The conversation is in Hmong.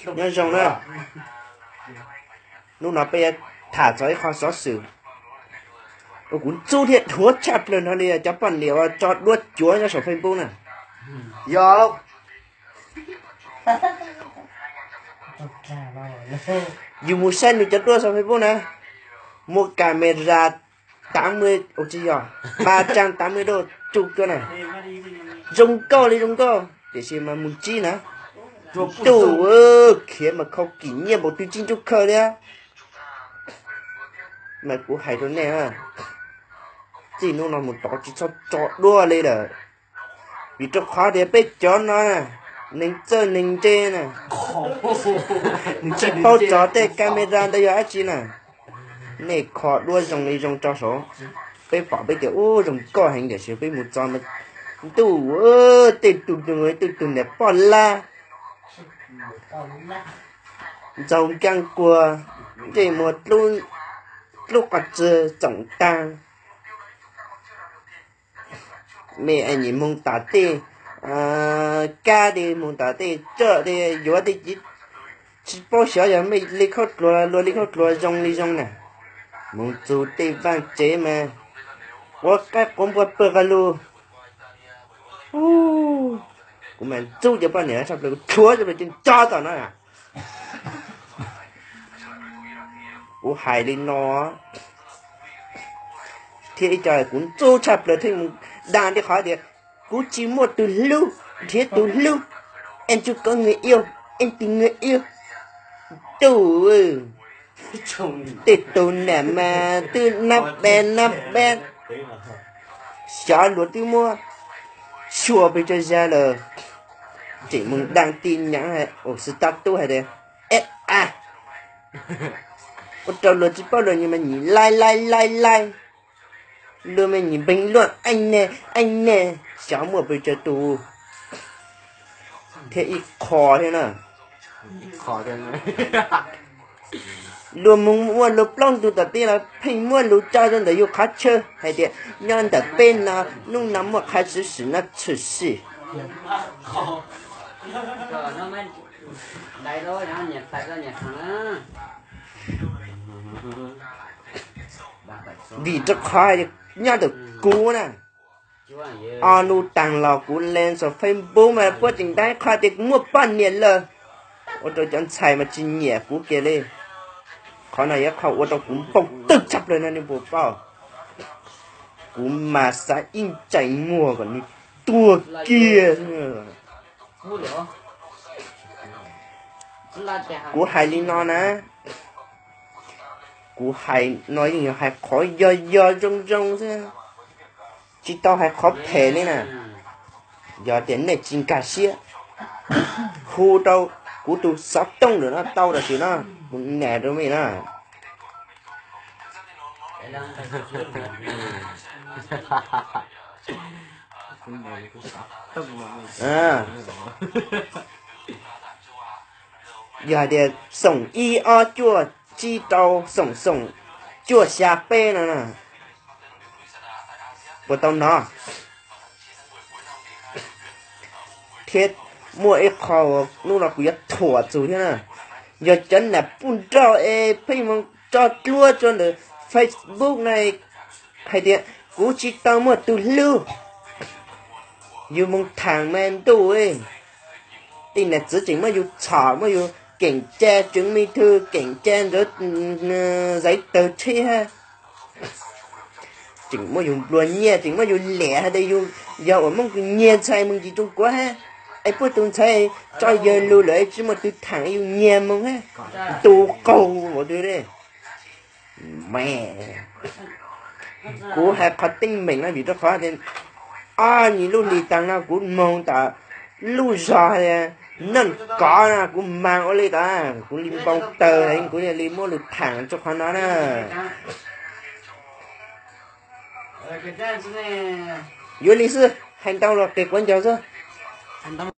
Nyob zoo na, hnub no peb yuav tham txog ib qho xov xwm uas kuv ntxub thiab dhuav tshaj plaws no li cov poj niam uas tso duab cuav nyob saum Facebook na. Yog, yus mus saib nws cov duab saum Facebook na, muaj camera tám mươi, ua tsis yog, ba trăm tám mươi độ tsu cuag na. Zoo nkauj li zoo nkauj, tiam sis mas mus ntsib na, ntuj, khiav mas khau kim nyiaj npaum twg tsis ntsuj khaws thiab. Mas kuv hais rau nej, txij hnub no mus tod tsis txhob tso duab li lawm, vim rau qhov tias peb cov no neeg txawj neeg ntse na, tsis paub txog tej camera ntawd yog dab tsi na. Nej kho duab zoo li zoo tso saud, peb pom peb tias ub zoo nkauj heev tiam sis peb mus txog mas ntuj, tej tus, tej tus niam poj lab ntxaug nkaaj kuag, ntsej muag dlub qhov txwg txoom tag, me nyim moog tom tej kab tej, moog tom tej tsawm tej yuav tej, tsis paub xyov yog mej li khaub dluag luag li khaub dluag zoo li zoo na. Moog txug tej vaaj tsev mas quav qaib quav npua pawg qa lug. Kuv mas ntxub cov poj niam tshaj plaws, kuv dhuav tshaj plaws cov nco tom no. Kuv hais li no thiab ib co kuv ntxub tshaj plaws thiaj mus da li qhov tias kuv tsis muaj tus hlub, nrhiav tus hlub, em chưa có người yêu, em tìm người yêu. Ntuj, tej tus niam mas twb nab peb nab peb, xyov luag twb muab xyuas pes tsawg zag lawm, tseem mus da tij nyav, ua xwb tab tub hais tias, ua rau luag tsis paub luag nyias mas nyim laij laij laij laij, luag mas nyim npeeg luaj eej ne eej ne, xyov muaj pes tsawg tus thiab ib qho thiab na. Luag mus muaj luag plaub ntug tom tij los pheej muab lus tso rau ntawm yus qhov chaw hais tias nyob ntawm peb no hnub no muaj qhov xwm xwm no tshwm sim. Vim rau qhov nyob ntawm kuv na, o nub taag los kuv lees saum Facebook mas puab tseem tau qhov tias kuv muaj poj niam lawm, ua rau cov ntxhais mas tsis nyiam kuv kiag li. Qhov no yog qhov ua rau kuv npau taws tshaj plaws no nej puas paub. Kuv mas xav ib ntsaim muag kom nws tuag kiag. Kuv hais li no na, kuv hais no yeej yog hais qhov yog yog zoo zoo xwb, tsis tau hais qhov phem li na. Yog tias nej tsis nkag siab, hu rau kuv tus xov tooj lawm no tau tam sim no, kuv nias rau mej na. Yog hais tias xoom ib ob cuaj tsib rau xoom xoom cuaj xya peb no na, puas tau hnov? Thiab muaj ib qho uas hnub no kuv yuav thuam txug thiab na, yog cov nam puj nrauj es pheej mus tso dluab rau ntawm Facebook na, hais tias kuv tsis tau muaj tus hlub, yus mus thaam mas ntuj, tej nam txwv tseem muab yus txhom, muab yus keem ca tswv me thw, keem ca ntawd, zaiv tawg tsheb hab, tseem muab yus nplua nyiaj, tseem muab yus liam hais tias yus yog uas Moob nyiag ntxhais mus ncig Tsoo Kuav hab, es puab tus ntxhais tso yawg lug lawm tsis muaj tus thaam yus nyiag moog hab, ntu qaug npaum twg li. Kuv hais qhov teeb meem no vim rau qhov tias ob nyuag lub hlis taag no kuv moog tom lub zog Naj Kov no kuv mas ua li tas kuv li npau taws, kuv li muab lug thaam rua qhov no na. Yuav li xwb, hais ntau los qis quav ncaug xwb.